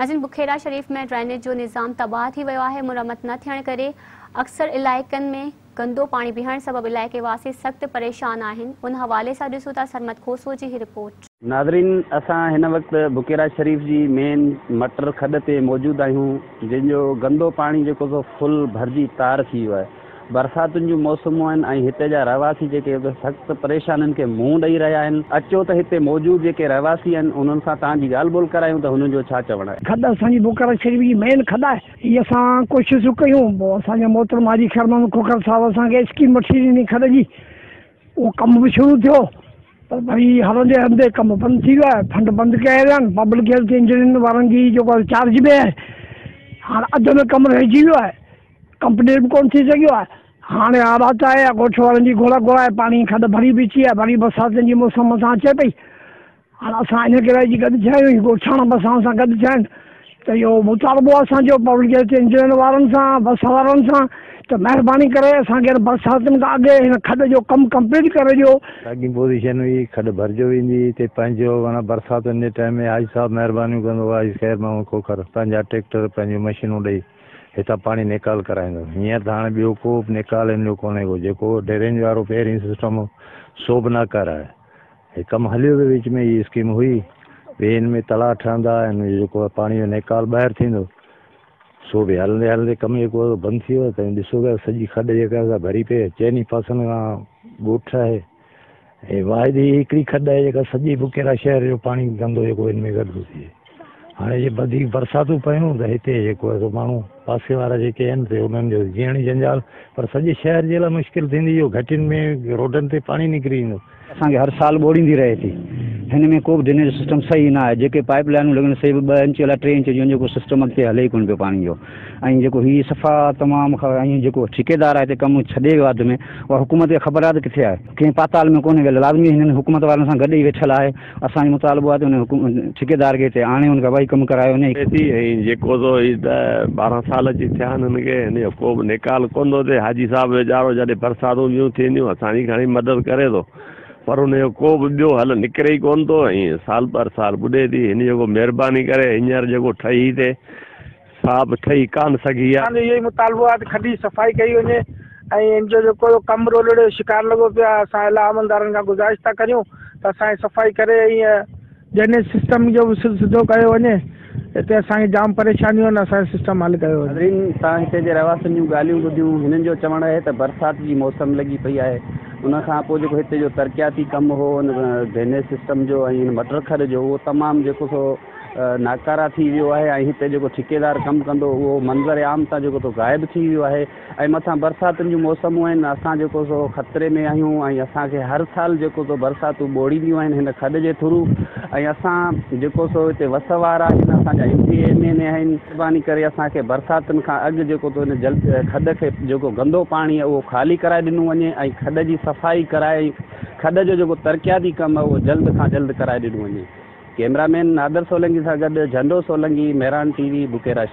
ناظرين بکيرا شريف ۾ ڊرينيج جو نظام تباهه ٿي ويو آهي، مرمت نه ٿيڻ ڪري اڪثر علائقن ۾ گندو پاڻي بيهڻ سبب علائقي واسي سخت پريشان آهن، ان حوالي سان ڏسون ٿا سرمد کوسو جي هي رپورٽ. ناظرين اسان هن وقت بکيرا شريف جي مين مٽر کڏ تي موجود آهيون جنهن جو گندو پاڻي جيڪو سو فل ڀرجي تار ٿي ويو آهي برساتن جون موسمون آهن ۽ هتي جا رهواسي جيڪي سخت پريشانين کي منهن ڏئي رهيا آهن. اچو ته هتي موجود جيڪي رهواسي آهن انهن سان توهان جي ڳالهه ٻولهه ڪرايون ته هنن جو ڇا چوڻ آهي. کڏ اسان جي بوڪارا شريف جي مين کڏ آهي. هي اسان ڪوششون ڪيون پوء اسان جي محترم حاجي خير محمد کوکر صاحب اسان کي اسڪيم وٺي ڏني کڏ جي اهو ڪم به شروع ٿيو پر وري هلندي هلندي ڪم بند ٿي ويو آهي فنڊ بند ڪيا ويا آهن پبلڪ هيلٿ انجنيئرنگ وارن جي جيڪو چارج ۾ آهي هاڻ اڌ ۾ ڪم رهجي ويو آهي. ڪمپليٽ به ڪونه ٿي سگهيو آهي. هاڻي حالات آهي يا ڳوٺ وارن جي گهوڙا گهرائي پاڻي کڏ ڀري به اچي آهي وري برساتن جي موسم مٿان اچي پئي. هاڻ اسان ان ڪري اڄ گڏ ٿيا آهيون هي ڳوٺاڻا به اسان سان گڏ ٿيا آهن ته اهو مطالبو آهي اسان جو پبلڪ هيلٿ انجنيئر وارن سان وس وارن سان ته مهرباني ڪري اسان کي هن برساتن کان اڳ هن کڏ جو ڪم ڪمپليٽ ڪري ڏيو. ساڳي پوزيشن هئي کڏ ڀرجيو ويندي هئي هتي پنهنجو معنيٰ برساتن جي ٽائيم ۾ حاجي صاحب مهربانيون ڪندو هو حاجي خير محمد کوکر پنهنجا ٽريڪٽر پنهنجون مشينون ڏئي هتان پاڻي نيڪال ڪرائيندو. هينئر ته هاڻي ٻيو ڪو به نيڪال هن جو ڪونهي ڪو. جيڪو ڊرينج وارو پهرين سسٽم هو سو به ناڪاره آهي. هي ڪم هليو ويو وچ ۾ هي اسڪيم هئي. ٻئي هن ۾ تلاء ٺهندا هن جو جيڪو آهي پاڻي جو نيڪال ٻاهر ٿيندو سو به هلندي هلندي ڪم جيڪو آهي سو بند ٿي ويو. توهين ڏسو پيا سڄي کڏ جيڪا آهي سا ڀري پئي آهي. چئني پاسن کان ڳوٺ آهي. هي واحد هي هڪڙي کڏ آهي جيڪا سڄي بڪيرا شهر جو پاڻي گندو جيڪو هن ۾ گڏ ٿو ٿئي. هاڻي جي وڌيڪ برساتون پيون ته هتي جيڪو آهي سو ماڻهو پاسي وارا جيڪي آهن سي انهن جو جيئڻ ئي جنجال پر سڄي شهر جي لاء مشڪل ٿيندي جو گهٽين ۾ روڊن تي پاڻي نڪري ايندو. اسان کي هر سال ٻوڙيندي رهي ٿي. هن ۾ ڪو به ڊرينيج سسٽم صحيح نه آهي. جيڪي پائيپ لائنون لڳل سي به ٻه انچ الائي ٽي انچ جون جيڪو سسٽم اڳتي هلي ئي ڪونه پيو پاڻي جو ۽ جيڪو هي صفا تمام ۽ جيڪو ٺيڪيدار آهي هتي ڪم ڇڏي ويو اڌ ۾ اها حڪومت کي خبر آهي ته ڪٿي آهي. ڪنهن پاتال ۾ ڪونهي ويل لازمي هنن حڪومت وارن سان گڏ ئي ويٺل آهي. اسان جو مطالبو آهي ته ان ٺيڪيدار کي هتي آڻي ان کان وري ڪم ڪرايو وڃي. ٿي ۽ جيڪو سو هي ڏهه 12 سال اچي ٿيا آهن هن کي هن جو ڪو به نيڪال ڪونه ٿو ٿئي. حاجي صاحب ويچارو جڏهن برساتون ٻيون ٿينديون اسان جي گهڻي مدد ڪري ٿو پر ان جو ڪو به ٻيو حل نڪري ئي ڪونه ٿو ۽ سال بر سال ٻڏي ٿي. هن جيڪو مهرباني ڪري هينئر جيڪو ٺهي ٿئي سا به ٺهي ڪانه سگهي آهي. اسان جو اهو ئي مطالبو آهي ته کڏ جي صفائي ڪئي وڃي ۽ ان جو جيڪو ڪم رولڙي جو شڪار لڳو پيو آهي اسان اعليٰ عملدارن کان گذارش ٿا ڪريون ته اسان جي صفائي ڪري ۽ ڊرينيج سسٽم جو به سڌو ڪيو وڃي هتي اسان کي جام پريشانيون آهن اسان جو سسٽم حل ڪيو وڃي. ناظرين توهان هتي جي رهواسين جون ڳالهيون ٻڌيون هنن جو چوڻ آهي ته برسات جي موسم لڳي پئي آهي ان کان پوء جيڪو هتي جو ترقياتي ڪم هو ان ڊرينيج سسٽم جو ۽ ان مٽر کڏ جو اهو تمام جيڪو سو ناڪاره ٿي ويو آهي ۽ هتي جيڪو ٺيڪيدار ڪم ڪندو اهو منظر عام تان جيڪو ٿو غائب ٿي ويو آهي ۽ مٿان برساتن جون موسمون آهن اسان جيڪو سو خطري ۾ آهيون ۽ اسان کي هر سال جيڪو سو برساتون ٻوڙينديون آهن هن کڏ جي ٿرو ۽ اسان جيڪو سو هتي وس وارا آهن اسان جا M P A M N A آهن مهرباني ڪري اسان کي برساتن کان اڳ جيڪو ٿو هن جلد کڏ کي جيڪو گندو پاڻي آهي اهو خالي ڪرائي ڏنو وڃي ۽ کڏ جي صفائي ڪرائي کڏ جو جيڪو ترقياتي ڪم آهي اهو جلد کان جلد ڪرائي ڏنو وڃي. ڪئميرا مين نادر سولنگي سان گڏ جهنڊو سولنگي، مهراڻ ٽي وي، بڪيرا شريف.